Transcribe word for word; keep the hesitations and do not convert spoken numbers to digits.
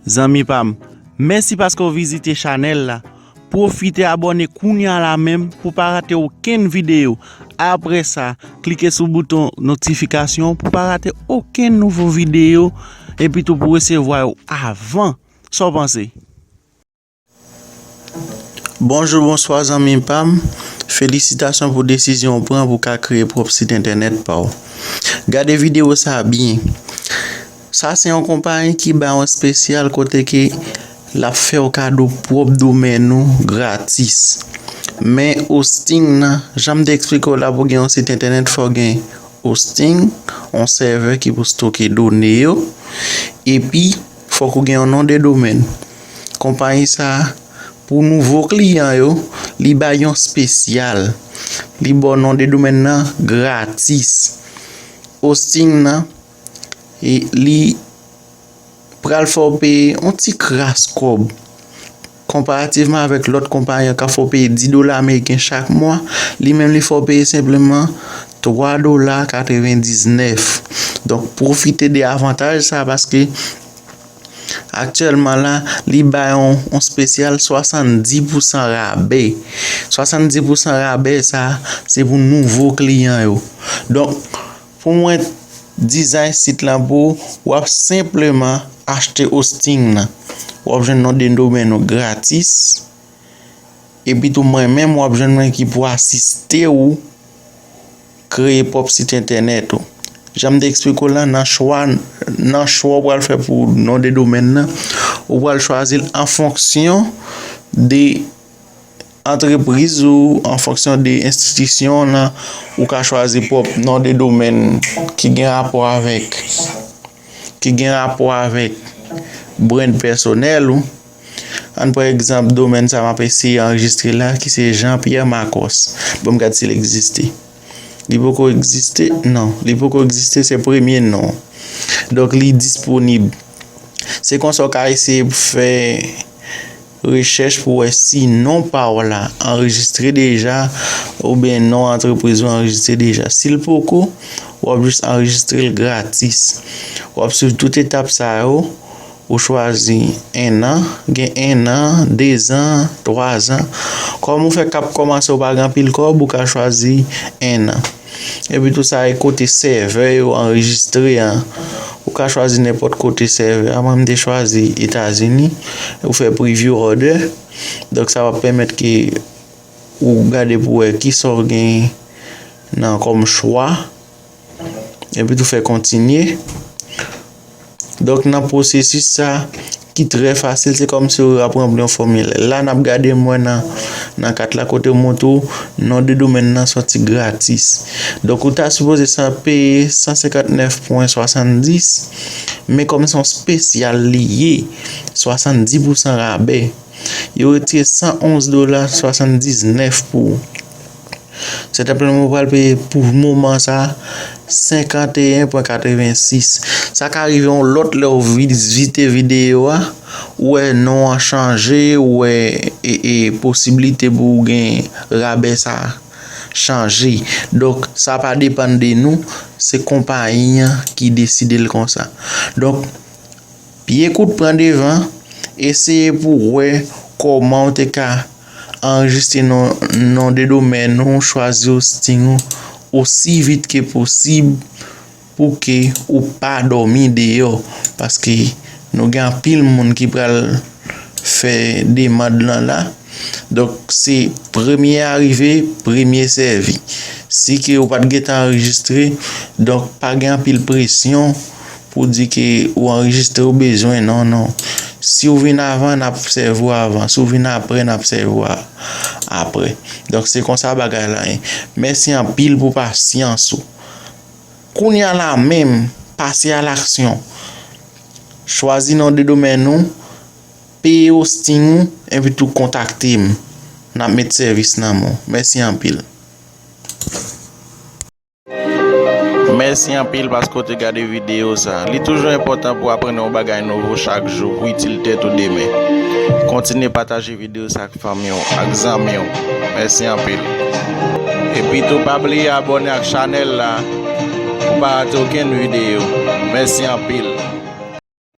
Zanmi pa m, mèsi paske w vizite chanèl la. Pwofite abòne kounye a la menm pou w pa rate okenn videyo. Apre sa, klike sou bouton notifikasyon pou w pa rate okenn nouvo videyo, epi tou pou w resevwa yo avan. Sa w panse? Bonjou, bonswa zanmi pa m. Felisitasyon pou desizyon w pran pou w ka kreye pwòp sit entènèt pa w. Gade videyo sa a byen. Sa se yon konpayi ki bay yon espesyal kote ke l ap fè w kado pwòp domèn ou gratis. Men hosting nan, jan m te eksplike w la, pou gen yon sit entènèt, fò w gen hosting, yon sèvè ki pou stoke done yo, epi fòk ou gen yon non de domèn. Konpayi sa a, pou nouvo kliyan yo, li bay yon espesyal. Li ba w non de domèn nan gratis. Hosting nan, e li pral fè w peye yon ti kras kòb. Konparativman avèk lòt konpayi an k ap fè w peye dis dola ameriken chak mwa, li menm li fè w peye senpleman twa dola katrevendiznèf. Donk, pwofite de avantaj sa a paske aktyèlman la, li bay yon, yon espesyal swasanndis pousan rabè. Swasanndis pousan rabè sa a, se pou nouvo kliyan yo. Donk, pou mwen dizay sit lan pou ou, w ap senpleman achte hosting nan. W ap jwenn non de domèn ou gratis. Epi tou mwen menm, w ap jwenn mwen ki pou asiste w kreye pwòp sit entènèt ou. Jan m te eksplike w la, nan chwa, nan chwa w pral fè pou non de domèn nan, ou pral chwazi l an fonksyon de antrepriz ou, an fonksyon de enstitisyon w lan, ou ka chwazi pwòp non de domèn ki gen rapò avèk, ki gen rapò avèk brand pèsonèl ou. Ann pran egzanp domèn sa m ap eseye anrejistre la, ki se Jean Pierre Marcos. Bon, m gad si l egziste. Li poko egziste? Non, li poko egziste, se premye non. Donk, li disponib. Se konsa w ka eseye fè rechèch pou wè si non pa w la anrejistre deja, oubyen non antrepriz ou anrejistre deja. Si l poko, w ap jis anrejistre l gratis. W ap swiv tout etap sa yo, ou chwazi en an, gen en an, de zan, twa zan. Kòm ou fèk ap kòmanse, ou pa gen anpil kòb, ou ka chwazi en an. Epi tou sa e kote sèvè yo anrejistre an. Ou ka chwazi nenpòt kote sèvè a. Mwen, m te chwazi Etazini. Ou fè preview order. Donk, sa va pèmèt ke ou gade pou wè kisa w gen nan kòm chwa. Epi tou fè kontinye. Donk, nan pwosesis sa ki trè fasil, se kòmsi w ap ranpli yon fòmilè. La, n ap gade, m wè nan, nan kat la kote w montre w non de domèn nan sòti gratis. Donk, ou ta sipoze sa peye san senkantnèf pwen swasanndis, men kòm se yon espesyal li ye, swasanndis pousan rabè, yo retire san onz dola swasanndiznèf pou ou. Sètèpleman ou pral peye pou moman sa senkanteyen pwen katrevensis. Sa ka rive yon lòt lè w vizite videyo a, ou wè non an chanje, ou wè e, e posiblite pou w gen rabè sa chanje. Donk, sa pa depann de nou, se konpayi an ki deside l konsa. Donk, pye kout pran devan, eseye pou w wè kòman w te ka anrejistre non, non de domèn ou, chwazi hosting ou osi vit ke posib pou ke ou pa dòmi deyò, paske nou gen anpil moun ki pral fè demann lan la. Donk, se premye arive, premye sèvi. Si ke ou pa t gentan anrejistre, donk pa gen anpil presyon pou di ke ou anrejistre, ou bezwen, non, non. Si w vin avan, n ap sèvi w avan. Si w vin apre, n ap sèvi w a-, apre. Donk, se konsa bagay la ye. Mèsi anpil pou pasyans ou. Kounye a la menm, pase a laksyon. Chwazi non de domèn ou, peye hosting ou, epi tou kontakte m. N ap met sèvis nan men w. Mèsi anpil. Mèsi anpil paske w te gade videyo sa. Li toujou enpòtan pou w aprann yon bagay nouvo chak jou pou itil tèt ou demen. Kontinye pataje videyo sa ak fanmi w, ak zanmi w. Mèsi anpil. Epi tou, pa bliye abòne ak chanèl la pou w pa rate okenn videyo. Mèsi anpil.